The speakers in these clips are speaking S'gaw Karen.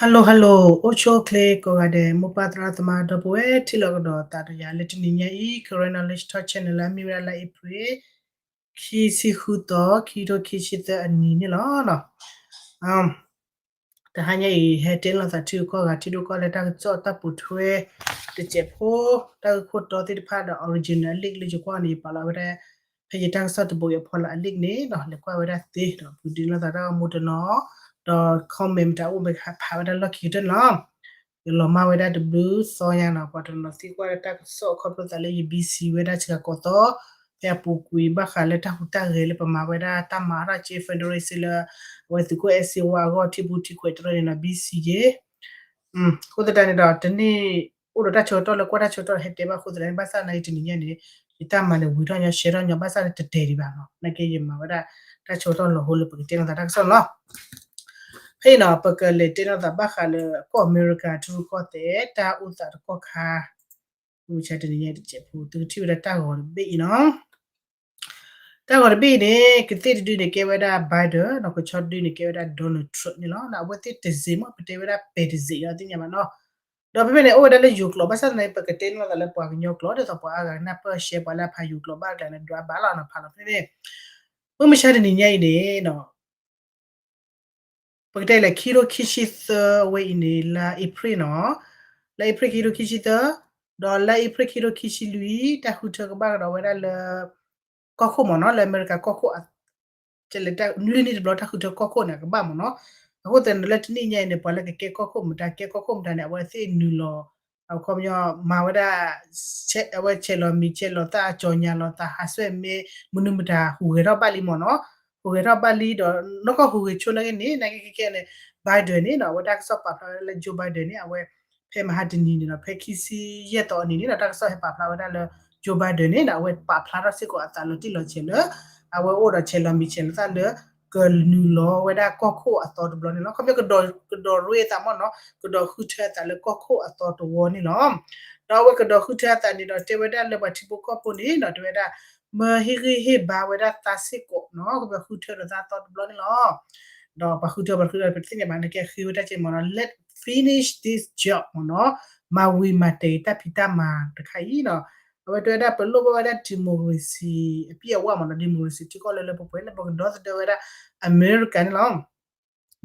Hello hello, အိၣ်ဆူၣ်အိၣ်ချ့ကိးဂၤဒဲး မိၢ်ပၢ်သရၣ်သမါဒီပုၢ်ဝဲၢ် ထံၣ်လိာ်ကဒီးသးဒီးယၤလၢတနံၤညါအံၤ Karen Knowledge Talk Channel လၢအမ့ၢ်ဝဲဒၣ်လါအ့ဖြ့ၣ် ခံဆံဃုသီ ခံကထိခံဆံသၢအနံၤန့ၣ်လီၤ. တဟါညါအံၤ ဟဲတဲလိာ်သးထံဂုၤကီၢ်ဂၤ ထံဒိၣ်ကီၢ်လဲၢ် တၢ်ကစီၣ်တၢ်ပိာ်ထွဲတစဲးဖိ တၢ်ဂ့ၢ်ခိၣ်တီသ့ၣ်တဖၣ်ဒီး original အ link လၢယကွၢ်န့ၣ် ယပာ်လီၤဝဲဒၣ် ဖဲယတၢ်ကစီၣ်တဘိအံၤအဖီလာ်အ link န့ၣ်ဒီး လဲၤကွၢ်ဝဲဒၣ်သ့ဒီး ပကဒုးလိာ်သးတၢ်ဂီၤမူတနီၤ ဒီး comment မတၤအိၣ်မ့ၢ်ဖးဝဲဒၣ်လီၢ်ခံကတၢၢ်န့ၣ်လီၤ. ယလီၤမၢ်ဝဲဒၣ်တဘျုးသီညါနီၤ ပှၤတနီၤသံကွၢ်လၢတၢ်ကစီၣ်ခီဖျိသးလၢယ busy ဝဲဒၣ်စှၤကိးသီ ဖဲအပူၤကွံာ်ဘၣ်ဃးလၢတၢ်ဟူးတၢ်ဂဲၤလၢပမၤဝဲဒၣ်တၢ် federation လၢ အဝဲသုးခိၣ်အဲၣ်စ့ဝါအဂီၢ် ထံပူၤထံခွဲးတရၢန့ၣ်နီၤ busy က့ၤ အဃိသတးန့ၣ်ဒီး တနံၣ်အိၣ်ဒီးတၢ်ဆၢကတီၢ်လၢကွၢ်တၢ်ဆၢကတီၢ် ဟဲတဲဘၣ်အဃိသတးန့ၣ် ဘၣ်ဆၣ်သနာ်က့တနံၤညါန့ၣ် ယတၢ်မၤန့ၣ် ဝံၤထီၣ်ညီ ရှဲထီၣ်ညီ ဘၣ်ဆၣ်န့ၣ်တတဲဒံးဘၣ်နီၤ သနာ်က့ယမၤဝဲဒၣ်တၢ်ဆၢကတီၢ်လီၤဟိလၢပကတဲလိာ်သးတၢ်ကစီၣ်န့ၣ်လီၤ. ဖဲအံၤနီၤ ပကလဲၤတဲလိာ်သးဘၣ်ဃးလၢကီၢ်အမဲရကၤထံရူၢ်ကီၢ်သဲး တၢ်အိၣ်သးတကီၢ်ခါ မုၢ်ဆါတနံၤညါတစဲးဖိ သုကထံၣ်ဝဲဒၣ်တၢ်ဂီၤတဘ့ၣ်အံၤနီၤ တၢ်ဂီၤတဘ့ၣ်အံၤန့ၣ် ကသ့ၣ်တဒုန့ၣ်ကဲဝဲဒၣ် Biden နီၤ ကဆီတဒုန့ၣ်ကဲဝဲဒၣ် Donald Trump န့ၣ်လီၤ. အဝဲသ့ၣ်တစ့မ့ၢ်ပတဲဝဲဒၣ်ပဲာ်တစ့ဒီးသ့ၣ်ညါဘၣ်နီၤ ဒီးဖဲဖဲန့ၣ် အိၣ်ဝဲဒၣ်လၢယိၤကျိာ် ဘၣ်ဆၣ်သနာ်က့ ပကတဲန့ၣ်လိာ်သးလၢပှၤကညီကျိာ် ဒ်သိးပှၤအါဂၤကနၢ်ပၢၢ်ရှဲ ပှၤလၢအဖးယိၤကျိာ်ဘၣ်ကျါန့ၣ် ဒွးဘၣ်လီၤနီၤ ဖးလီၤဖဲန့ၣ် မုၢ်မဆါတနံၤညါအံၤန့ၣ် ပကတဲလၢ ခံကထိခံဆံသၢဝဲအံၤန့ၣ် လါအ့ဖြ့ၣ်နီၤ လါအ့ဖြ့ၣ်ခံကထိခံဆံသၢ ဒီးလါအ့ဖြ့ၣ်ခံကထိခံဆံလွံၢ် တၢ်ဃုထၢကဘၣ်ကဒီးဝဲဒၣ်လၢ ကီၢ်ခိၣ်မ့ၢ်နီၤ လၢအမဲရကၤကီၢ်ခိၣ် လၢနွံနံၣ်တဘျီတၢ်ဃုထၢကီၢ်ခိၣ်န့ၣ် အကဘၣ်မ့ၢ်နီၤ အဃိသတးန့ၣ် လၢတနံၣ်ညါအံၤန့ၣ် ပှၤလၢကကဲကီၢ်ခိၣ်မတၤ ကဲကီၢ်ခိၣ်မတၤန့ၣ် အဝဲသ့ၣ်နုာ်လီၤ အခီပညီ မၤဝဲဒၣ် အဝဲဆဲးလီၤမံၤဆဲးလီၤသၣ် အကၠီၤညါလီၤသး ဟးဆှဲးမဲ မနုၤမတၤဟူးဂဲၤထီၣ်ဘၣ်လံမ့ၢ်နီၤ ဟူးဂဲၤထီၣ်ဘၣ်လံဒီး နီၢ်ကီၢ်ဟူးဂဲၤဆိန့ၣ်ဂ့ၤန့ၣ် နာ်က့ခဲကဲန့ၣ် Biden န့ၣ်နီၤ အဝဲတၢ်ကစီၣ်ပာ်ဖျါဝဲဒၣ်လၢ Joe Biden န့ၣ် အဝဲ ဖဲမဟါတနံၤန့ၣ်ဒီး ဖဲခံဆံယဲၢ်သီအနံၤန့ၣ်ဒီး တၢ်ကစီၣ်ဟဲပာ်ဖျါဝဲဒၣ်လၢ Joe Biden န့ၣ်ဒီး အဝဲပာ်ဖျါထီၣ်စ့ၢ်ကီးအသးလီၤတံၢ်လီၤဆဲးလၢ အဝဲအိၣ်ဒီးဆဲးလီၤမံၤဆဲးလီၤသၣ်လၢ ကနုာ်လီၤဝဲဒၣ်ကီၢ်ခိၣ်အသီတဘျီန့ၣ်လီၤ. ခီဖျိကဒီး ကဒီးရ့အသးမ့ၢ်နီၤ ကဒီးဃုထၢအသးလၢကီၢ်ခိၣ်အသီတဝီန့ၣ်လီၤ. ဒီးအဝဲကဒီးဃုထၢအသးန့ၣ်ဒီး တဲဝဲဒၣ်လၢပှၤထံဖိကီၢ်ဖိန့ၣ်ဒီး တဲဝဲဒၣ် မၢဟ့ၣ်ဂံၢ်ဟ့ၣ်ဘါဝဲဒၣ်သးစ့ၢ်ကီးနီၤ ကဘၣ်ဃုထၢဒီးသးအသီတဘျီန့ၣ်လီၤ. ဒီးပှၤဃုထၢပှၤဃုထၢပတသ့ၣ်ညါဘၣ် နကဲဃ့ဝဲတၢ်ကဲမ့ၢ်နီၤ let's finish this job မ့ၢ်နီၤ မၤဝံၤမၤတဲာ်တၢ်ဖံးတၢ်မၤတခါအံၤနီၤ အဝဲတဲဝဲဒၣ်ပလိၣ်ဘၣ်ဝဲဒၣ် democracy အပြည့်အဝမ့ၢ်နီၤ democracy ထံကီၢ်လၢလၢပှဲၤပှဲၤလၢပကဒီသဒၢဝဲဒၣ် အမဲရကၤန့ၣ်လီ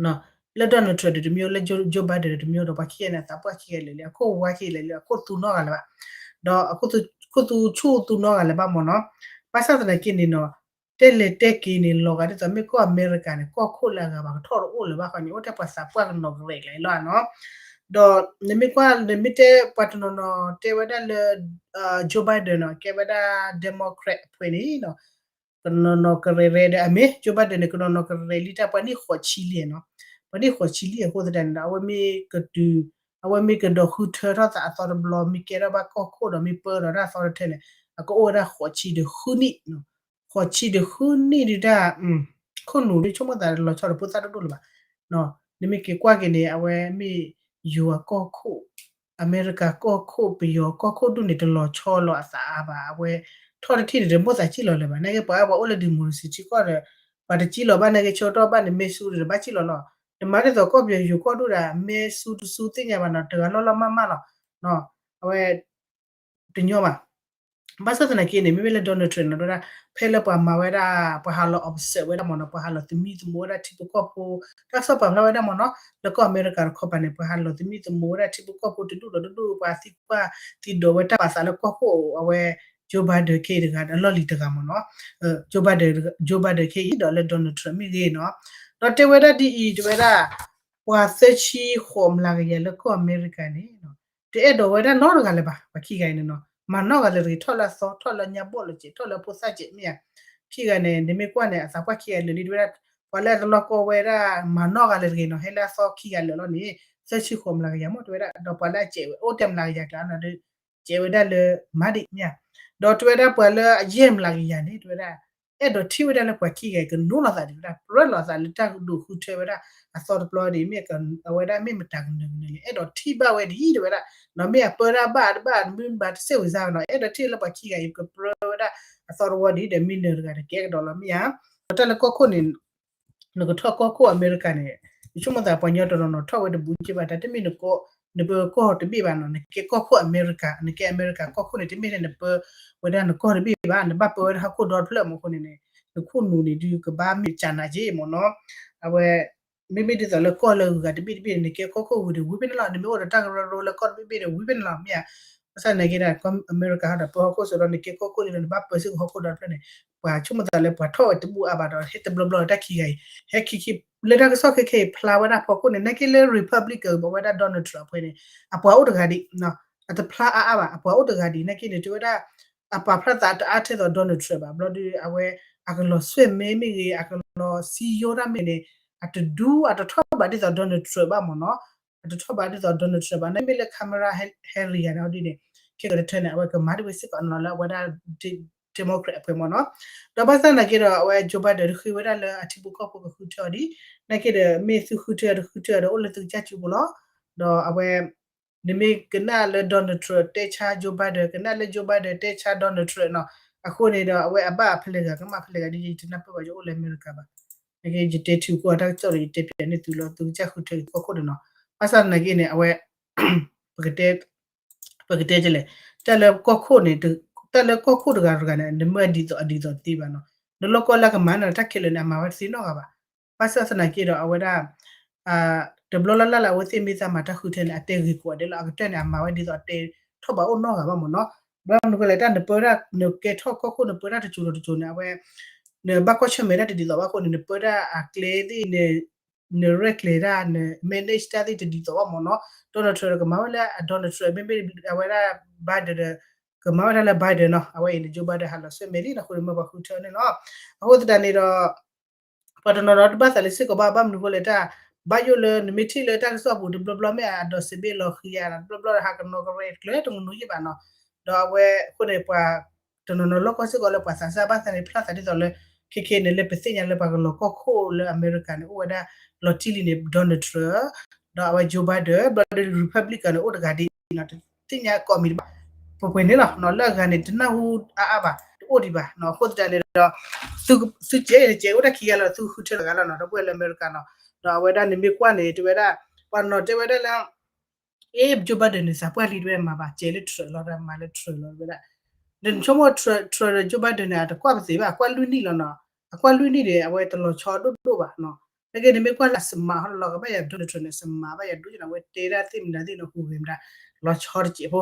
ၤ. လၢ Donald Trump ဒီးတမံၤ လၢ Joe Biden ဒီးတမံၤဒီး ပှၤခံဂၤန့ၣ် အသးပှၢ်ခံဂၤလၢာ်လံ အခိၣ်ဝါခံဂၤလၢာ်လံ အခိၣ်သူနီၢ်ဂၤလၢၤဘၣ် ဒီးအခိၣ်သူဆူၣ်သူနီၢ်ဂၤလၢၤဘၣ်မ့ၢ်နီၤ ဘၣ်ဆၣ်သနာ်က့န့ၣ်နီၤ တဲလဲၤတဲက့ၤန့ၣ် လီၤဂာ်ဒ်သိးမ့ၢ်ကီၢ်အမဲရကၤန့ၣ် ကီၢ်ခိၣ်လၢအဂၤဘၣ်ကထီၣ်တအိၣ်လၢၤဘၣ်ဃီန့ၣ် အိၣ်ထဲပှၤသးပှၢ်ကနီၤကရဲးကျါလီၤနီၤ ဒီးနမ့ၢ်ကွၢ် နမ့ၢ်တဲပှၤတနီၤနီၤတဲဝဲဒၣ်လၢ Joe Biden နီၤ ကဲဝဲဒၣ် Democrat အဖှဲးန့ၣ်နီၤ ကနီၤနီၤကရဲးရဲဒီးအမ့ၢ် Joe Biden န့ၣ် ကနီၤနီၤကရဲးလံတၢ် ပှၤနံၣ်ဃိးဆံလံနီၤ ပှၤနံၣ်ဃိးဆံလံအဃိသတးန့ၣ်ဒီး အဝဲမ့ၢ်ကတုၤ အဝဲမ့ၢ်ကဒီးဃုထၢထီၣ်သးအသီတဘျီ မ့ၢ်ကဲထီၣ်ဘၣ်ကီၢ်ခိၣ်ဒီးမ့ၢ်ပၢထီၣ်ဒၣ်သီတထၢန့ၣ် အကအိၣ်ဝဲဒၣ်ဃိးဆံဒီးဃုနံၣ် ဃိးဆံဒီးဃုနံၣ်ဒုးတၢ် ခိၣ်နူာ်ဒုးဆိကမိၣ်သးလီၤဆီဒီးဖိသၣ်ဒိၣ်ဒိၣ်လၢၤဘၣ် နမ့ၢ်က့ၤကွၢ်က့ၤန့ၣ် အဝဲမ့ၢ်ယိၤအကီၢ်ခိၣ် အမဲရကၤကီၢ်ခိၣ် ပယီၤကီၢ်ခိၣ်ဒူၣ်န့ၣ် တလီၤဆီလီၤအသးအါဘၣ် အဝဲထီၣ်တထံၣ်န့ၣ် တမိၣ်သးစံၣ်လီၤလၢၤဘၣ် နာ်က့ပှၤအါပှၤအိၣ်လၢ democracy ထံကီၢ်ဒီး ပှၤတစံၣ်လီၤဘၣ် နာ်က့ဆၢကတီၢ်ဘၣ်န့ၣ် မဲဆူဒီးတဘၣ်စံၣ်လီၤလီၤ နမၤဒ်သိးကီၢ်ပယီၤယိၤကီၢ်ဒူၣ်ဒီး မဲဆူတဆူသ့ၣ်ညါဘၣ်နီၤ တဂၤလီၢ်လီၢ်မၢ်မၢ်လီၤ အဝဲ တညီဘၣ် ဘၣ်ဆၣ်သနာ်က့န့ၣ် မ့မ့ၢ်လၢ Donald Trump နီၤ တဲဝဲဒၣ် ဖဲလၢပှၤမၤဝဲဒၣ် ပှၤဟးလီၤ obsess ဝဲဒၣ်မ့ၢ်နီၤ ပှၤဟးလီၤသမံသမိးဝဲဒၣ်ထံဖိကီၢ်ဖိ တၢ်ကစီၣ်ပာ်ဖျါဝဲဒၣ်မ့ၢ်နီၤ လၢကီၢ်အမဲရကၤတခီပၤန့ၣ် ပှၤဟးလီၤသမံသမိးဝဲဒၣ်ထံဖိကီၢ်ဖိတဒူၣ်ဒီးတဒူၣ် ပှၤသံကွၢ်သံဒိးဝဲတၢ်ပာ်သးလၢကီၢ်ခိၣ်အဝဲ Joe Biden ခဲအံၤတဂၤဒီးအလီၢ်လံၤတဂၤမ့ၢ်နီၤ Joe Biden Joe Biden ခဲအံၤဒီးလၢ Donald Trump မ့ၢ်ဂ့ၤနီၤ ဒီးတဲဝဲဒၣ်ဒ်အံၤ တဲဝဲဒၣ် ပှၤသၢဆံဃိးမျးကယၤလၢကီၢ်အမဲရကၤန့ၣ် တအဲၣ်ဒိးဝဲဒၣ်နီတဂၤလၢၤဘၣ် ပှၤခံဂၤအံၤန့ၣ်နီၤ မၤနီၢ်ဂၤလၢၤတဂ့ၤ ထီၣ်လၢအသီ ထီၣ်လၢညါဘီၣ်လၢၤစဲး ထီၣ်လၢဖိသၣ်စဲးမ့ၢ်ဧါ ခံဂၤန့ၣ် နမ့ၢ်ကွၢ်န့ၣ် အသးပှၢ်ခံဂၤလၢာ်လံ တဲဝဲဒၣ် ပှၤလၢအတလီၢ်ကီဝဲဒၣ် မၤနီၢ်ဂၤလၢၤတဂ့ၤနီၤ ဟဲလၢအသီခံဂၤလၢာ်လီၤန့ၣ် သၢဆံဃိးမျးကယၤမ့ၢ် တဲဝဲဒၣ် ဒီးပှၤလၢအစဲးဝဲ အိၣ်တမျးကယၤကျါနီၤ စဲးဝဲဒၣ်လၢမၤဒံးမ့ၢ်ဧါ ဒီးတဲဝဲဒၣ်ပှၤလၢအယဲၢ်မျးကယၤန့ၣ် တဲဝဲဒၣ် အဲၣ်ဒိးထံၣ်ဝဲဒၣ်လၢပှၤခံဂၤအံၤ ကနိးလီၤသးဒံးဝဲဒၣ် ပြၢလီၤသးလၢတၢ်ဒိးဃုထၢဝဲဒၣ် အသီတဘျီဒံး မ့ၢ်အဝဲဒၣ်မ့ၢ်မတၤကနၢၤကနၢၤလဲၣ် အဲၣ်ဒိးထံၣ်ဘၣ်ဝဲဒ်အံၤ တဲဝဲဒၣ် နီၤမ့ၢ်အပၢတၢ်ဘၣ်တဘၣ် မ့ၢ်ဘၣ်တစဲးဝံၤစါနီၤ အဲၣ်ဒိးထံၣ်လၢပှၤခံဂၤအံၤ ကပြၢဝဲဒၣ်အသီတဝီဒံး ဒီးမ့ၢ်နၢၤတဂၤတကဲကဒီးလီၤမ့ၢ်ဧါ ဒီးတၢ်လၢကီၢ်ခိၣ်န့ၣ် နကထီၣ်ကီၢ်ခိၣ်အမဲရကၤန့ၣ် ယဆိကမိၣ်သးပှၤကညီတနီၤနီၤထီၣ်ဝဲတဘူးက့ဘၣ် တၢ်တမ့ၢ်နကီၢ် နပၢၤကီၢ်တဘ့ၣ်ဘၣ်နီၤ နကဲကီၢ်ခိၣ်အမဲရကၤ နကဲအမဲရကၤကီၢ်ခိၣ်န့ၣ် တမ့ၢ်ထဲနပၢၤဝဲဒၣ်နကီၢ်တဘ့ၣ်ဘၣ် နဘၣ်ပၢၤဝဲဒၣ်ဟီၣ်ခိၣ်ဒီတဖျၢၣ်မ့ၢ်အဃိန့ၣ်န့ၣ် နခိၣ်နူာ်န့ၣ်ဒုးကဘၣ်မ့ၢ်ကနးက့မ့ၢ်နီၤ အဝဲ မ့မ့ၢ်ဒ်သိးလၢကီၢ်လၢဂၤတဘ့ၣ်တဘ့ၣ်န့ၣ် နကဲကီၢ်ခိၣ်ဝံၤဒီးဝံၤဖဲန့ၣ်လီၤ နမ့ၢ်အိၣ်ဒီးတၢ်ကရၢကရိလၢကီၢ်တဘ့ၣ်ဘ့ၣ်ဒီးဝံၤဖဲန့ၣ်လီၤ မ့ၢ်ဧါ ဘၣ်ဆၣ်သနာ်က့ဒီး အမဲရကၤဟီဒီးပၢၤဟီၣ်ခိၣ်စ့ၢ်ဒီး နကဲကီၢ်ခိၣ်လံဒီး နဘၣ်ပၢၤစ့ၢ်ကီးဟီၣ်ခိၣ်ဒီတဖျၢၣ်န့ၣ် ပှၤဆိကမိၣ်သးလၢပှၤထီၣ်ဝဲတဘူးအါဘၣ်ဒီး ဟဲတဘျီဘျီတၢ်ခံဂၤအံၤ ဟဲခံခံ လၢတၢ်ကစီၣ်ခဲခဲအံၤဖျါဝဲဒၣ်ဖီခိၣ်န့ၣ် နာ်က့လၢ Republican ဘၣ်ဝဲဒၣ် Donald Trump အပှဲၤန့ၣ် အပှၤအိၣ်တဂၤဒံး အတဖျါအါအါဘၣ် အပှၤအိၣ်တဂၤဒံး နာ်က့န့ၣ် တဲဝဲဒၣ် အပာ်ဖျါသးတအါထဲသိး Donald Trump ဘၣ် ဘျီဒီး အဝဲ အကလီၤဆွဲၣ်မဲမ့ၢ်ဂ့ၤ အကလီၤစံယိတၢ်မ့ၢ်န့ၣ် အတဒူ အတထီၣ်ဘးဒ်သိး Donald Trump ဘၣ်မ့ၢ်နီၤ အတထီၣ်ဘးဒ်သိး Donald Trump ဘၣ် နာ်က့မ့ၢ်လၢ Kamala Harris ယၤန့ၣ်ဒ်န့ၣ် ခဲကတထၢန့ၣ် အဝဲကမၤတဝဲစ့ၢ်ကီးန့ၣ်လီၤ လၢအဝဲဒၣ် Democrat အပှဲၤမ့ၢ်နီၤ ဒီးဘၣ်ဆၣ်သနာ်က့ဒီး အဝဲ Joe Biden ဃ့ဝဲဒၣ်လၢအထံဖိကီၢ်ဖိကဃုထၢအီၤဒံး နာ်က့ဒီး မ့ၢ်သုဃုထၢတဃုထၢဒီး အိၣ်လၢသုကစၢ်စုပူၤလီၤ ဒီးအဝဲ နမ့ၢ်ကနၣ်လၢ Donald Trump တဲဆါ Joe Biden ကနၣ်လၢ Joe Biden တဲဆါ Donald Trump နီၤ အဃိန့ၣ်ဒီး အဝဲအဘၣ်ဖဲလဲၣ်ဂၤ ကမၣ်ဖဲလဲၣ်ဂၤဒ်ယတနၢ်ပၢၢ်ဘၣ် ယအိၣ်လၢအမဲရကၤဘၣ် နာ်က့ ယတဲထုကီၢ်တၢ်ကစီၣ်ဒီး ယတဲပၠးန့ၢ်သုလီၤ သုကစၢ်ဃုထၢကီၢ်ခိၣ်န့ၣ်နီၤ ဘၣ်ဆၣ်သနာ်က့န့ၣ် အဝဲ ပကတဲဒ်လဲၣ် တၢ်လၢကီၢ်ခိၣ်န့ၣ် တၢ်လၢကီၢ်ခိၣ်တဂၤတဂၤန့ၣ် နမၢဒ်သိးအဒ်သိးသ့ဘၣ်နီၤ နလီၢ်ကီၢ်လၢကမၤန့ၣ် တၢ်ခဲလၢာ်န့ၣ် အမၤဝဲတသ့နီတဂၤဘၣ် ဘၣ်ဆၣ်သနာ်က့ဒီး အဝဲဒၣ် တဘျီလၢ်လၢ်လၢအဝဲသ့ၣ်မ့ၢ်သးမၤတၢ်ဃုထၢန့ၣ် အတဲဂ့ၤကိးဂၤဒဲးလီၤ အကတၢၢ်န့ၣ် အမၤဝဲဒ်သိးအတဲထီၣ်ဘးအိၣ်နီတဂၤဘၣ်မ့ၢ်နီၤ ဘၣ်မနုၤဃိလဲၣ် တၢ်နပၢတၢ် နကဲထီၣ်ကီၢ်ခိၣ်နပၢတၢ်တစိၤဒီးတစိၤန့ၣ် အဝဲ နဘၣ်ကွၢ်ဆၢၣ်မဲာ်တၢ်တဒ်သိးဘၣ်အဃိန့ၣ် နပၢတၢ်အကျဲသ့ၣ် နရဲၣ်ကျဲၤတၢ် န manage တၢ်သ့ၣ်တဒ်သိးဘၣ်မ့ၢ်နီၤ Donald Trump ဒီးကမၤဝဲလၢအ Donald Trump မ့မ့ၢ်အဝဲဒၣ် Biden ဒီး ကမၤဝဲဒၣ်လၢ Biden နီၤ အဝဲအံၤန့ၣ် Joe Biden ဟးလီၤဆွဲမဲာ်လံနီၤ အဃိန့ၣ်မ့ၢ်ပှၤဃုထၢန့ၣ်လီၤ အဃိသတးန့ၣ်ဒီး ပှၤတနီၤနီၤတဘၣ်သးလၢစ့ၢ်ကီးဘၣ် ဘၣ်မနုၤဃိလဲၣ်တၢ် ဘၣ်ယိၣ်လၢနမ့ၢ်ထံၣ်လၢတၢ်ကစီၣ်ပူၤတဘျီဘျီမ့ၢ်အဒိးစံးဘ့ၣ်လီၤဃံၤဧါ တဘျီဘျီဟးကနီၤကရဲၤကျဲတမနုၤယ့ၣ်ဘၣ်နီၤ ဒီးအဝဲအဃိန့ၣ်ပှၤ တနီၤနီၤလီၢ်ကီၢ်စ့ၢ်ကီးလၢပှၤသးစၢ် ဘၣ်သးန့ၣ် ဖျါသးဒ်သိးလၢ ခဲခဲန့ၣ် လၢပသ့ၣ်ညါလၢပှၤကလီၤကီၢ်ခိၣ်လၢအမဲရကၤန့ၣ် အိၣ်ဝဲဒၣ်လီၤတံၢ်လံန့ၣ် Donald Trump ဒီးအဝဲ Joe Biden ဘျီဒီး Republican န့ၣ် အိၣ်တဂၤဒ်နီၤ တသ့ၣ်ညါကိးမံၤတဘၣ် ပှဲၤပှဲၤန့ၣ်လီၤ လၢအဂၤန့ၣ် တနၢ်ဟူအါအါဘၣ် တအိၣ်ဒံးဘၣ် အဃိသတးန့ၣ်ဒီး သုကဲအံၤန့ၣ် ကဲအိၣ်တၢ်ခံဂၤလီၤ သုဃုထၢတဂၤလီၤနီၤ ဒီပုၢ်ဝဲၢ်လၢအမဲရကၤနီၤ ဒီးအဝဲဒၣ်န့ၣ်မ့ၢ်ကွၢ်န့ၣ် တဲဝဲဒၣ် ပှၤနီၤတဲဝဲဒၣ်လၢ အ့ Joe Biden န့ၣ် စးပှၢ်လံတဲဝဲမၤဘၣ် ကဲလၢ Trump လီၤ မၤလၢ Trump လီၤ တဲဝဲဒၣ် နဆိကမိၣ် Trump ဒီး Joe Biden န့ၣ် အတကွၢ်ပသ့ဘၣ် အကွၢ်လွံၢ်နံၣ်လီၤနီၤ အကွၢ်လွံၢ်နံၣ်န့ၣ် အဝဲတလီၤဆီဒိၣ်ဒိၣ်ဘၣ်နီၤ နကဲန့ၣ်မ့ၢ်ကွၢ်လၢအ smart ဟီၣ်လီၤကဘၣ်ယၤ Donald Trump န့ၣ် smart ဘၣ်ယၤဒိၣ်နီၤ အဝဲတဲဒၣ်သ့ၣ်မနုၤသ့ၣ်နီၤ ဟူးဂဲၤမတၤ လီၤဆီတစဲးဖိ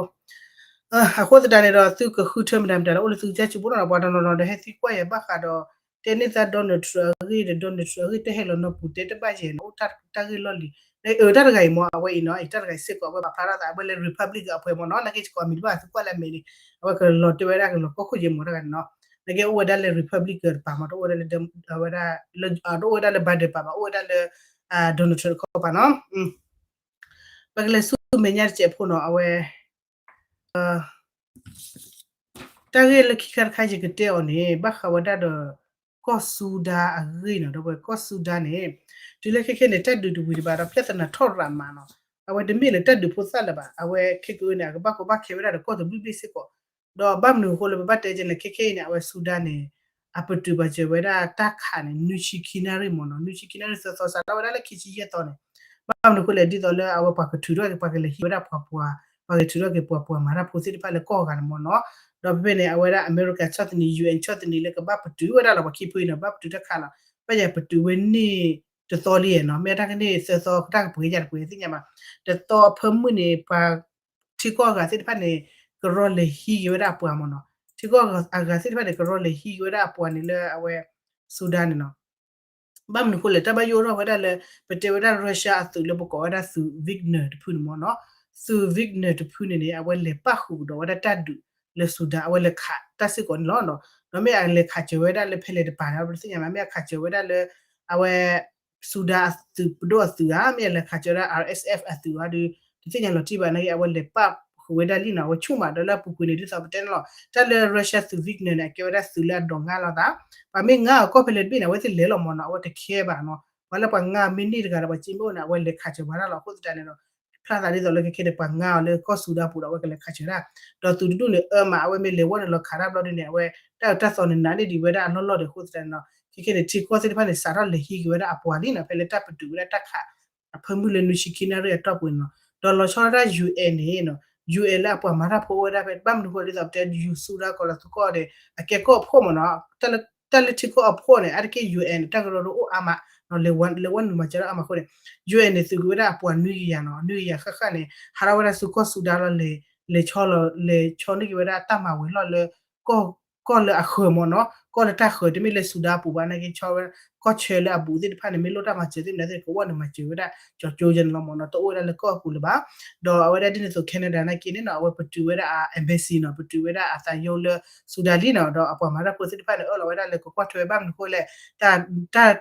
အဃိသတးန့ၣ်ဒီး သုကဃုထၢမတၤမတၤလၢအိၣ်လၢသုကစၢ်စုပူၤနီၤ ပှၤတနီၤနီၤဒီးဟဲသံကွၢ်ယၤဘၣ်ဃးဒီး တဲန့ၢ်သး Donald Trump အဂ့ၢ်ဒီး Donald Trump အဂ့ၢ်တဟဲလီၤနီၢ်ပူၤတဲတဘၣ်ယဲၢ်နီၤ အိၣ်တၢ်ဂ့ၢ်လီၢ်လံၤ အတၢ်တဂၤအံၤမ့ၢ် အဝဲအံၤနီၤ အတၢ်တဂၤအံၤစ့ၢ်ကီး အဝဲပာ်ဖျါထီၣ်သး အဝဲလၢ Republican အပှဲၤမ့ၢ်နီၤ နာ်က့ကိးမံၤတဘၣ် သုကွၢ်လၢအမဲာ်န့ၣ် အဝဲကလီၤတဲဝဲဒၣ်ကလီၤကီၢ်ခိၣ်ယဲၢ်မ့ၢ်တၢ်ဂၤန့ၣ်နီၤ နာ်က့အိၣ်ဝဲဒၣ်လၢ Republican တပၤမ့ၢ် တအိၣ်ဝဲဒၣ်လၢ အဝဲဒၣ် တအိၣ်ဝဲဒၣ်လၢ Biden ပၤဘၣ် အိၣ်ဝဲဒၣ်လၢ Donald Trump တခီပၤနီၤ ပကလဲၤဆူမဲာ်ညါတစဲးဖိနီၤ အဝဲ တၢ်ဂ့ၢ်လၢခံခါတခါယကတဲအီၤန့ၣ် ဘၣ်ဃးဝဲဒၣ်ဒီး ကီၢ်စူဒၤအဂ့ၢ်နီၤ ဒီးဝဲကီၢ်စူဒၤန့ၣ် တုၤလၢခဲခဲန့ၣ် တၢ်ဒုးတဝံၤဒံးဘၣ်ဒီး ပြဿနာထီၣ်ရၤမးနီၤ အဝဲတမ့ၢ်လၢတၢ်ဒုးဖိသၣ်လၢၤဘၣ် အဝဲခဲကနံၣ်အံၤန့ၣ် အကဘၣ်ကီဘၣ်ခဲဝဲဒၣ်ဒီးကီၢ်တဘျုးဘ့ၣ်စ့ၢ်ကီး ဒီးဘၣ်မနုၤအဃိလၢပဘၣ်တဲကဲန့ၣ် ခဲခဲအံၤန့ၣ် အဝဲစူဒၤန့ၣ် အပတုာ်ပာ်စၢၤဝဲဒၣ်တၢ်ခးန့ၣ် နွံဆံခံနၣ်ရံၣ်မ့ၢ်နီၤ နွံဆံခံနၣ်ရံၣ်သၢသီ စးထီၣ်ဝဲဒၣ်လၢခံဆံယဲၢ်သီန့ၣ် ဘၣ်မနုၤအဃိလဲၣ် ဒ်သိးလၢအဝဲပှၤကထုးထီၣ်က့ၤ ပှၤကလဲၤဟံးဝဲဒၣ်ပှၤပှၤ ပှၤကထုးထီၣ်က့ၤပှၤပှၤမၤတၢ်ဖိသ့ၣ်တဖၣ်လၢကီၢ်ဂၤန့ၣ်မ့ၢ်နီၤ ဒီးဖဲဖဲန့ၣ် အဝဲဒၣ်အမဲရကၤဆီၣ်သနံး ယူၣ်အ့ၣ် ဆီၣ်သနံးလၢကဘၣ်ပတုာ်ဝဲဒၣ်လီၤ ပှၤခံဖုအံၤနီၤ ဘၣ်ပတုာ်တၢ်ခးလီၤ ဘၣ်ယၤပတုာ်ဝဲန့ၣ်တသီလံနီၤ မ့ၢ်တၢ်ကန့ၣ်သၢသီ တၢ်ကပှဲၤယၤတပှဲၤသ့ၣ်ညါဘၣ် တသီအဖၢမုၢ်န့ၣ် ပှၤ ထံကီၢ်အဂၤသ့ၣ်တဖၣ်န့ၣ် ကရီလဲၤဟံးက့ၤဝဲဒၣ်အပှၤမ့ၢ်နီၤ ထံကီၢ်အဂၤသ့ၣ်တဖၣ်န့ၣ် ကရီလဲၤဟံးက့ၤဝဲဒၣ်အပှၤန့ၣ်လၢအဝဲ စူဒၤန့ၣ်နီၤ ဘၣ်မနုၤအဃိလဲၣ် တၢ်ဘၣ်ယိၣ်ထီၣ်ဝဲဒၣ်လၢ ပတဲဝဲဒၣ် Russia အသုးလၢပကိးဝဲဒၣ်သုး Wagner တဖုန့ၣ်မ့ၢ်နီၤ သုး Wagner တဖုန့ၣ်န့ၣ် အဝဲလဲၤပၣ်ဃုာ်ကဒီးဝဲဒၣ်တၢ်ဒုးလၢစူဒၤ အဝဲလဲၤခးတၢ်စ့ၢ်ကီးန့ၣ်လီၤ. ဒီးမ့ၢ်အလဲၤခးစၢၤဝဲဒၣ်လၢဖဲလဲၣ်တပၤန့ၣ် ပတသ့ၣ်ညါဘၣ် မ့ၢ်အခးစၢၤဝဲဒၣ်လၢ အဝဲ စူဒၤအသုးပဒိၣ်အသုးဧါ မ့ၢ်အလဲၤခးစၢၤဝဲဒၣ် RSF အသုးဧါဒီး တသ့ၣ်ညါလီၤတံၢ်ဘၣ်နာ်က့ အဝဲလဲၤပၣ်ဃုာ်ဝဲဒၣ်လံနီၤ အဝဲဆူၣ်မးဒီးလၢအပူၤကွံာ်န့ၣ် ဒ်သိးပတဲန့ၣ်လီၤ တၢ်လၢ Russia သုး Wagner န့ၣ် အကဲဝဲဒၣ်သုးလၢအဒိးငါလီၤသး ပှၤမ့ၢ်ငါအီၤကီၢ်ဖဲလဲၣ်တဘ့ၣ်န့ၣ် အဝဲသ့ၣ်လဲၤလီၤမ့ၢ်နီၤ အဝဲတခဲဘၣ်နီၤ ပှၤလၢပှၤငါမ့ၢ်န့ၢ်တဂၤဒီးပှၤစ့မ့ၢ်အိၣ်န့ၣ် အဝဲလဲၤခးစၢၤပှၤတၢ်လီၤ အဃိသတးန့ၣ်ဒီး ဖျါသးဒ်သိးလၢခဲခဲန့ၣ် ပှၤငါအီၤလၢကီၢ်စူဒၤပူၤဒီး အဝဲကလဲၤခးစၢၤဒၣ် ဒီးသုးတဒူၣ်န့ၣ် အၢမး အဝဲမ့ၢ်လဲၤဝီန့ၣ်လီၤခးတၢ်ဘျီဒ်န့ၣ် အဝဲ တၢ်အၢတၢ်သီန့ၣ်နးန့ၢ်ဒံးဝဲဒၣ်အလီၢ်လီၢ်ဒီး အဃိသတးန့ၣ်ဒီး ခဲခဲန့ၣ် ထံကီၢ်သ့ၣ်တဖၣ်န့ၣ် စးထီၣ်လဲၤဟံးက့ၤဝဲဒၣ်အပှၤလံနီၤ ဖဲလၢတၢ်ပတုာ်ဝဲဒၣ်တၢ်ခး အဖၢမုၢ်လၢနွံဆံခံနၣ်ရံၣ်အတီၢ်ပူၤန့ၣ်နီၤ. ဒီးလီၤဆီဒၣ်တၢ် ယူၣ်အဲၣ်န့ၣ်နီၤ, ယူၣ်အဲၣ်လၢအပှၤမၤတၢ်ဖိအိၣ်ဝဲဒၣ်ဖဲ ဘၣ်မနုၤဃိဒ်သိးပတဲ ယူၣ်စူဒၣ်ကီးလီၤသကိးဒီး အကဲကီၢ်ဖှိၣ်မ့ၢ်နီၤ, တၢ်လၢထံကီၢ်အဖှိၣ်န့ၣ် အါတက့ၢ် ယူၣ်အဲၣ်န့ၣ် တၢ်ကရၢကရိအိၣ်အါမး, လဲၤဝဲနုာ်မၤစၢၤဒၣ်အါမးအဃိန့ၣ် ယူၣ်အဲၣ်န့ၣ် သုးကွံာ်ဝဲဒၣ်အပှၤနွံကယၤနီၤ, နွံကယၤဃၣ်ဃၣ်န့ၣ် ဟးထီၣ်ဝဲဒၣ်ဆူကီၢ်စူဒၣ်လီၤ, လဲၤဆီလီၤ လဲၤဆီန့ၢ်က့ၤဝဲဒၣ်တၢ်မၤဝဲၤလီၢ်လၢ ကီၢ်လၢအဃၢၤမ့ၢ်နီၤ, ကီၢ်လၢတၢ်ဃၢၤ တမ့ၢ်လၢစူဒၣ်အပူၤဘၣ်နာ်က့ ဆီဝဲ ကီၢ်ဆၢလၢအဘူးသ့ၣ်တဖၣ်န့ၣ် မ့ၢ်လိၣ်တၢ်မၤစၢၤသ့ၣ်မနုၤသ့ၣ် ကဝီၢ်န့ၣ်မၤစၢၤဝဲဒၣ် ကၠီကၠိယဲန့ၣ်လီၤမ့ၢ်နီၤ, တအိၣ်ဝဲဒၣ်လၢကီၢ်အပူၤလၢၤဘၣ်. ဒီးအဝဲဒၣ်ဒ်န့ၣ်အသိး Canada နာ်က့န့ၣ်နီၤ, အဝဲပတုာ်ဝဲဒၣ်အ embassy နီၤ, ပတုာ်ဝဲဒၣ်အသးယိလၢစူဒၣ်လံနီၤ, ဒီးအပှၤမၤတၢ်ဖိသ့ၣ်တဖၣ်န့ၣ် အၢၣ်လီၤဝဲဒၣ်လၢကကွၢ်ထွဲဝဲ ဘၣ်မနုၤဃိလဲၣ်, တၢ်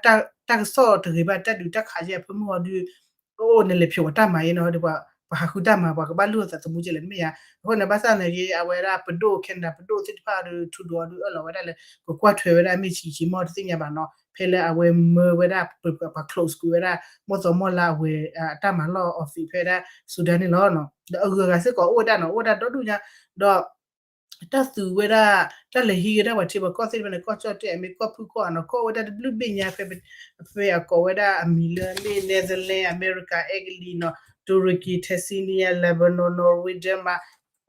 တၢ်ကစီၣ်တဂ့ၤဘၣ် တၢ်ဒုးတၢ်ခးယဲၢ်အဖၢမုၢ်အီၤဒုး အိၣ်န့ၣ်လဲၤဖျိးပှၤတၢ်မၤအံၤနီၤ, ဒီးပှၤဟးဃုတၢ်မၤ ပှၤကဘၣ်လုၢ်အီၣ်သးသမူကဲလဲၣ် တမ့ၢ်ဧါ. အဃိန့ၣ် ဘၣ်ဆၣ်နာ်က့ အဝဲဒၣ်ပဒိၣ် Canada ပဒိၣ်သ့ၣ်တဖၣ်ဒီး Trudeau အီၤဒုး အၢၣ်လီၤဝဲဒၣ်လၢ ကကွၢ်ထွဲဝဲဒၣ်မ့ၢ်ဆံးဆံးမ့ၢ်တသ့ၣ်ညါဘၣ်နီၤ, ဖဲလၢအဝဲမၢဝဲဒၣ် ပှၤ close ကွံာ်ဝဲဒၣ် မီၢ်သီမီၢ်လါအဝဲ အတၢ်မၤလီၢ် office ဖဲဒၣ် စူဒၣ်န့ၣ်လီၤ. ဒီးအဂုၤအဂၤစ့ၢ်ကီးအိၣ်ဝဲဒၣ်နီၤ, အိၣ်ဝဲဒၣ်ဒီဒူၣ်ညါ, ဒီး တၢ်သူဝဲဒၣ် တၢ်လဲၤဟံးက့ၤဒၣ်ပှၤထံပှၤကီၢ်သ့ၣ်တဖၣ်န့ၣ် ကီၢ်ကၠီၣ်တဲၣ် မ့ၢ်ကီၢ်ဖုၣ်ကီၢ်အနီၤ ကီၢ်ဝဲဒၣ်တဘျုးဘ့ၣ်ညါဖဲ ဖဲအကိးဝဲဒၣ်အမံၤလၢမ့ၢ် Netherlands, America, Italy နီၤ, Turkey, Tanzania, Lebanon, Norway, Denmark,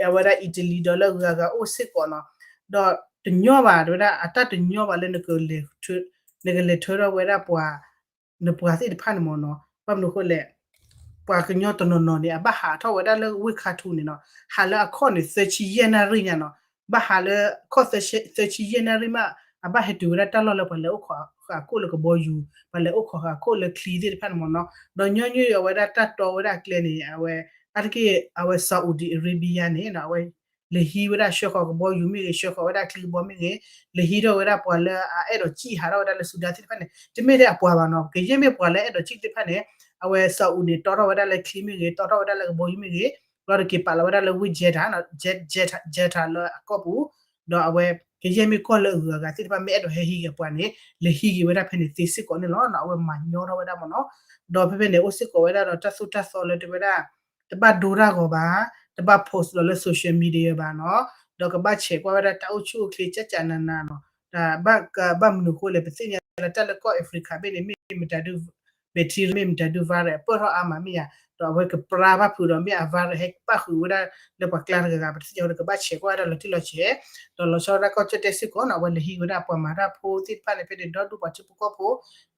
အဝဲဒၣ် Italy ဒီးလၢအဂုၤအဂၤအိၣ်စ့ၢ်ကီးနီၤ, ဒီးတညီဘၣ် တဝဲဒၣ်အတၢ်တညီဘၣ်လၢ နကလဲၤထၢထီၣ်ဝဲဒၣ်ပှၤ နပှၤသ့ၣ်တဖၣ်န့ၣ်မ့ၢ်နီၤ, ဘၣ်မနုၤအဃိလဲၣ် ပှၤကညီတနီၤနီၤန့ၣ် အဘၣ်ဟးထီၣ်ဝဲဒၣ်လၢဝ့ၢ်ခါထူန့ၣ်နီၤ, ဟးလၢအခီၣ်န့ၣ် သၢဆံယဲၢ်နၣ်ရံၣ်ညါနီၤ, ဘၣ်ဟးလၢအခီၣ် သၢဆံယဲၢ်နၣ်ရံၣ်မး အဘၣ်ဟဲတုၤဝဲဒၣ်တၢ်လီၢ်လၢပှၤလဲၤအိၣ်ခိးဃာ်ခိၣ်လၢကဘီယူၤ, ပှၤလဲၤအိၣ်ခိးဃာ်ခိၣ်လၢချံသ့ၣ်တဖၣ်န့ၣ်မ့ၢ်နီၤ, ဒီးညီနုၢ်အဝဲဒၣ်တၢ်တီဝဲဒၣ်အကျဲန့ၣ် အဝဲ အါတက့ၢ် အဝဲ Saudi Arabia န့ၣ် အဝဲ လဲၤဟံးဝဲဒၣ်ဆှၢဃီၤကဘီယူၤမ့ၢ်ဂ့ၤ, ဆှၢဃီၤဝဲဒၣ်ချံကဘီမ့ၢ်ဂ့ၤ, လဲၤဟံးထီၣ်ဝဲဒၣ်ပှၤလၢအအဲၣ်ဒိးစံၣ်ဟးထီၣ်ဝဲဒၣ်လၢစူဒၣ်သ့ၣ်တဖၣ်န့ၣ် တမ့ၢ်ထဲအပှၤဘၣ်နီၤ, ကယဲၢ်မ့ၢ်ပှၤလၢအဲၣ်ဒိးစံၣ်သ့ၣ်တဖၣ်န့ၣ် အဝဲ Saudi န့ၣ် တီထီၣ်ဝဲဒၣ်လၢချံမ့ၢ်ဂ့ၤ, တီထီၣ်ဝဲဒၣ်လၢကဘီယူၤမ့ၢ်ဂ့ၤ, ဘျီတက့ၤပာ်လီၤဝဲဒၣ်လၢဝ့ၢ် Jeddah နီၤ, Jeddah လၢအကီၢ်ပူၤ, ဒီးအဝဲ ကယဲၢ်မ့ၢ်ကီၢ်လၢအဂုၤအဂၤသ့ၣ်တဖၣ် မ့ၢ်အဲၣ်ဒိးဟဲဟံးက့ၤပှၤန့ၣ် လဲၤဟံးက့ၤဝဲဒၣ်ဖဲန့ၣ်သ့စ့ၢ်ကီးန့ၣ်လီၤ. အဝဲမၤညီထီၣ်ဝဲဒၣ်မ့ၢ်နီၤ, ဒီးဖဲဖဲန့ၣ် အိၣ်စ့ၢ်ကီးဝဲဒၣ်ဒီးတၢ်သိၣ်တၢ်သီလၢတဲဝဲဒၣ် တဘၣ်ဒိတၢ်ဂီၤဘၣ်, တဘၣ် post လီၤလၢ social media ဘၣ်နီၤ, ဒီးကဘၣ်ဆဲးကွၢ်ဝဲဒၣ်တၢ်အိၣ်ဆူၣ်အိၣ်ချ့ ကၠၢ်ကၠၢ်နးနးနီၤ, တၢ်ဘၣ်မနုၤအဃိလဲၣ် ပသ့ၣ်ညါလၢတၢ်လၢကီၢ် Africa ဘ့ၣ်န့ၣ် မ့ၢ်မတၤဒု bacteria မ့ၢ်မတၤဒု virus ပၢၢ်ထီၣ်အါမးမ့ၢ်ဧါ, ဒီးအဝဲကပြါဘၣ်ဖုးဒီးမ့ၢ်အ virus ဟဲပၣ်ဃုာ်ဝဲဒၣ်လၢပှၤကျါတဂၤဂၤ ပတသ့ၣ်ညါဝဲဒီးကဘၣ်ဆဲးကွၢ်ဝဲဒၣ်လီၤတံၢ်လီၤဆဲး, ဒီးလီၤဆီဒၣ်တၢ်ကီၢ်ကၠီၣ်တဲၣ်စ့ၢ်ကီးနီၤ, အဝဲလဲၤဟံးဝဲဒၣ်ပှၤမၤတၢ်ဖိသ့ၣ်တဖၣ်န့ၣ် ဖဲန့ၣ်ဒီဒူၣ်ပှၤထံဖိကီၢ်ဖိ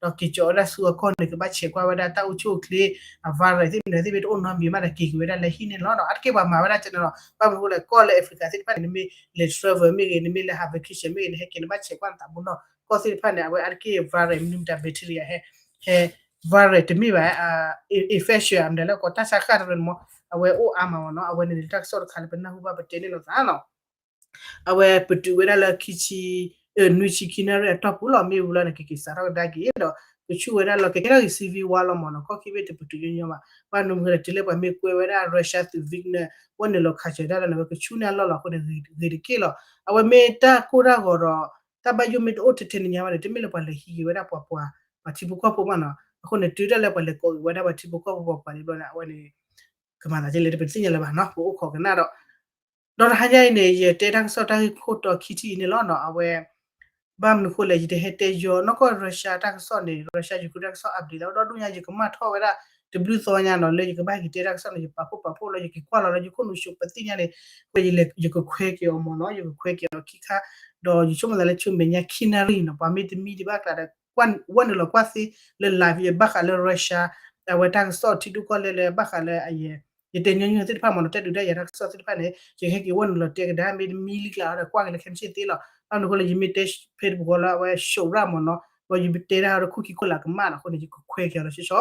ဒီးက့ၤကၠီၤဝဲဒၣ်ဆူအကီၢ်န့ၣ် ကဘၣ်ဆဲးကွၢ်ဝဲဒၣ်တၢ်အိၣ်ဆူၣ်အိၣ်ချ့ အ virus သ့ၣ်မနုၤသ့ၣ်မ့ၢ်တအိၣ်နီတမံၤမးဒီးက့ၤက့ၤဝဲဒၣ်လၢဟံၣ်န့ၣ်လီၤ. အါတက့ၢ်ပှၤမၤဝဲဒၣ်ကဲန့ၣ်လီၤ, ဘၣ်မနုၤအဃိလဲၣ် ကီၢ်လၢ Africa သ့ၣ်တဖၣ်န့ၣ် နမ့ၢ်လဲၤ travel မ့ၢ်ဂ့ၤ နမ့ၢ်လဲၤဟး vacation မ့ၢ်ဂ့ၤ နဟဲက့ၤနဘၣ်ဆဲးကွၢ်နသးပူၤနီၤ, ကီၢ်သ့ၣ်တဖၣ်န့ၣ် အဝဲအါတက့ၢ် virus မနုၤမတၤ bacteria ဟဲ ဟဲ virus တမ့ၢ်ဘၣ် infection မတၤလၢကိးတၢ်ဆါဃၣ်တရၢန့ၣ်မ့ၢ် အဝဲအိၣ်အါမးမ့ၢ်နီၤ, အဝဲန့ၣ်တၢ်ကစီၣ်တခါလၢပနၢ်ဟူဘၣ်ပတဲန့ၣ်လိာ်သးနီၤ. အဝဲပတုာ်ဝဲဒၣ်လၢခံဆံ နွံဆံခံနၣ်ရံၣ်အတီၢ်ပူၤလီၤ မ့ၢ်ဝံၤလီၤန့ၣ် ကက့ၤစးထီၣ်ကဒါက့ၤဒီး ကဆူၣ်ဝဲဒၣ်လီၤ ကကဲထီၣ်က့ၤ civil war လီၤမ့ၢ်နီၤ, ကီၢ်ခံဘ့ၣ်တပတုာ်ညီညီဘၣ်, ဘၣ်မနုၤမ့ၢ်လဲၣ် တုၤလၢပှၤမ့ၢ်ကွဲဝဲဒၣ် Russia သုး Wagner ဝဲနုာ်လီၤခးစၢၤဒၣ်လၢန့ၣ် အဝဲကဆူၣ်န့ၢ်အလီၢ်လီၤအဃိန့ၣ် ဂ့ၤတက့ၢ်လီၤ. အဝဲမ့ၢ်တၢ်ကိၢ်တၢ်ဂီၤဒီး တၢ်ဘၣ်ယိၣ်မ့ၢ်တအိၣ်ထဲထဲန့ၣ်ညါဘၣ်န့ၣ် တမ့ၢ်လၢပှၤလဲၤဟံးက့ၤဝဲဒၣ်ပှၤပှၤ ပှၤထံဖိကီၢ်ဖိဘၣ်နီၤ, အဃိန့ၣ် တုၤဒၣ်လၢပှၤလဲၤကိးက့ၤဝဲဒၣ်ပှၤထံဖိကီၢ်ဖိပှၤပှၤန့ၣ်ဘျီန့ၣ် အဝဲန့ၣ် ကမၤသးဒ်လဲၣ် ပတသ့ၣ်ညါလၢၤဘၣ်နီၤ, ပအိၣ်ခိးကနၣ်ဒီး ဒီးတဟါညါအံၤန့ၣ် ယတဲတၢ်ကစီၣ်တၢ်ဂ့ၢ်ခိၣ်တီခံထံၣ်အံၤန့ၣ်လီၤနီၤ, အဝဲ ဘၣ်မနုၤဃိလဲၣ် ယတဟဲတဲယီၤ နီၢ်ကီၢ် Russia တၢ်ကစီၣ်န့ၣ် Russia Ukraine တၢ်ကစီၣ် update လီၤ ဒီဒူၣ်ညါ ယကမၣ်ထီၣ်ဝဲဒၣ် တဘျုးသီညါနီၤ လၢယကဘၣ်ဟဲက့ၤတဲတၢ်ကစီၣ်န့ၣ် ယပာ်ဖှိၣ်ပာ်ဖှိၣ်လီၤ ယက့ၤကွၢ်လီၤလၢယခိၣ်နူာ် social ပသ့ၣ်ညါန့ၣ် ဝဲယကခွဲက့ၤအီၤမ့ၢ်နီၤ ယကခွဲက့ၤအီၤခံခါ ဒီးယဆိကမိၣ်သးလၢဆူမဲာ်ညါခံနၣ်ရံၣ်နီၤ ပှၤမ့ၢ်တမံဒံးဘၣ်ကျါဒီး ဝဲနုာ်လီၤကွၢ်သ့လၢ live ယဘၣ်ဃးလၢ Russia အဝဲတၢ်ကစီၣ်ထံဒိၣ်ကီၢ်လဲၢ်လၢဘၣ်ဃးလၢအယဲ ယတဲညီညီသ့ၣ်တဖၣ်မ့ၢ်နီၤ တၢ်ဒုးတၢ်ယၤတၢ်ကစီၣ်သ့ၣ်တဖၣ်န့ၣ် ယကဟဲက့ၤဝဲနုာ်လီၤတဲကဒါ မ့ၢ်တမံလံကျါဒီးကွၢ်က့ၤလၢခဲမုၢ်ဆ့ၣ်သ့လီၤ ဘၣ်မနုၤအဃိလၢ ယမ့ၢ်တဲဖဲတပူၤဃီလၢအဝဲ ရှုပ်ရၣ်မ့ၢ်နီၤ ဝဲယမ့ၢ်တဲတၢ်ဒီးခိၣ်ခံခိၣ်လၢကမၣ်နီၤ အဃိန့ၣ် ယကခွဲက့ၤအီၤလီၤဆီဆီ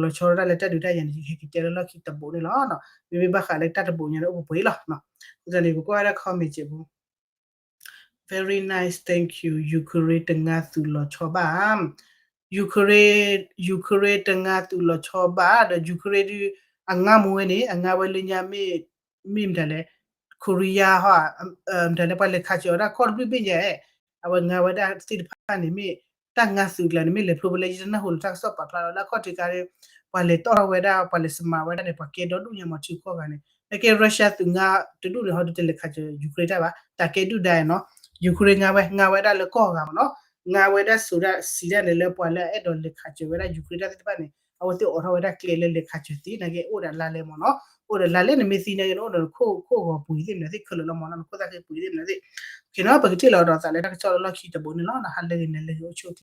လီၤဆီဒၣ်တၢ်လၢတၢ်ဒုးတၢ်ယၤန့ၣ် ယကဟဲက့ၤတဲလၢလီၢ်ခံတဘိးန့ၣ်လီၤ မ့မ့ၢ်ဘၣ်ဃးလၢတၢ်တဘိးညါန့ၣ် အိၣ်ပှဲၤပှဲၤလီၤ အဃိသတးန့ၣ် ပကွၢ်ဝဲဒၣ် comment စဲးပူၤ Very nice, thank you. Ukraine တငါသုးလီၤဆီဘၣ် Ukraine, Ukraine တငါသုးလီၤဆီဘၣ် ဒီး Ukraine ဒုး အငါမူဝဲန့ၣ် အငါဝဲလၢညါမ့ၢ် မ့ၢ်မတၤလဲၣ် Korea ဟီ မတၤလဲၣ် ပှၤလဲၤခးစၢၤအီၤဒၣ်ကီၢ်တဘ့ၣ်ဘ့ၣ်ညါ အဝဲငါဝဲဒၣ်သ့ၣ်တဖၣ်န့ၣ်မ့ၢ် တၢ်ငါသုးကျါန့ၣ် မ့ၢ်လဲၤဖျိဖဲလဲၣ် ယတနၢ်ဟူလၢတၢ်ကစီၣ်ပာ်ဖျါလီၤ လၢအခီၣ်ထံးခါ ပှၤလဲၤတီၣ်ထီၣ်ဝဲဒၣ် ပှၤလဲၤစမးဝဲဒၣ်န့ၣ် ပှၤကဲဒီဒူၣ်ညါမးထံကီၢ်ဂၤန့ၣ် နကဲ Russia သုးငါတဒူၣ်န့ၣ် ဟီဒုးတလဲၤခးစၢၤ Ukraine တၢ်ဘၣ် တၢ်ကဲဒုၣ်ဒါနီၤ Ukraine ငါဝဲ ငါဝဲဒၣ်လၢကီၢ်ဂၤမးနီၤ ငါဝဲဒၣ်စိၤဒၣ်စံးဒၣ်န့ၣ်လၢပှၤလၢအအဲၣ်ဒိးလဲၤခးစၢၤဝဲဒၣ် Ukraine တၢ်သ့ၣ်တဖၣ်န့ၣ် အဝဲသ့ၣ်အိးထီၣ်ဝဲဒၣ်ကျဲလၢလဲၤခးစၢၤသ့နာ်က့ အိၣ်ဒီးလါလဲမ့ၢ်နီၤ, အိၣ်ဒီးလါလဲ နမ့ၢ်သံနာ်က့ နအိၣ်ဒီးနခိၣ်ဂီၤပှ့ၤသ့ၣ်မနုၤသ့ၣ်ခဲလၢာ်လီၤမ့ၢ်နီၤ, နခိၣ်သၣ်ဃ့ပှ့ၤသ့ၣ်မနုၤသ့ၣ်, ခဲနီၤ ပကထံၣ်လိာ်ဒီးသးလၢတၢ်ကစီၣ်လၢလီၢ်ခံတဘိန့ၣ်လီၤ. ဟါလၢဂ့ၤ နၤလၢဂ့ၤ အိၣ်ဆူၣ်